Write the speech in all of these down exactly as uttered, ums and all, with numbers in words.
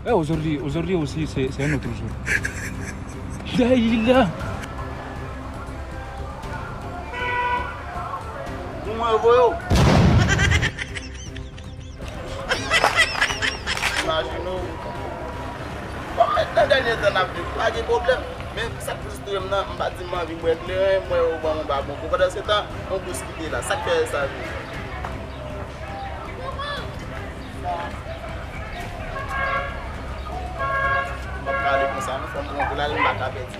Eh, aujourd'hui, aujourd'hui aussi, c'est, c'est un autre jour. La ilaha. Pou mwen, yo voye w. Imajine w. Bon, men nan dènye tan n ap viv, pa gen pwoblèm. Men sa k plis touye m nan, m pa di m anvi bwè kleren, m wè yo ban m yon bagon. Pandan se tan, yon gous ki te la. Sa k fè sa vini? M ap pale konsa, non, fò m pran pou l ale, m pa ka pèdi.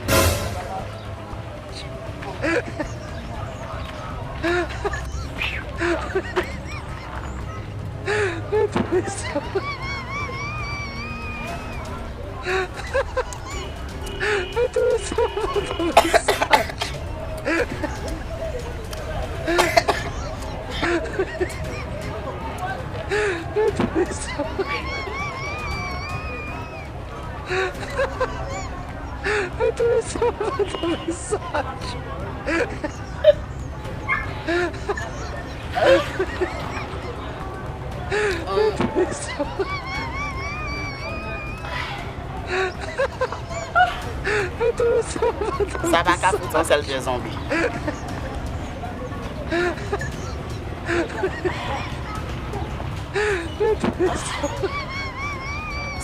Sa pa ka fout yon sèl pye zonbi.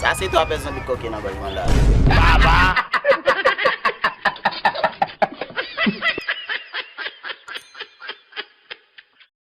Sa se twa pye zonbi koke nan gòj mwen la. Baba!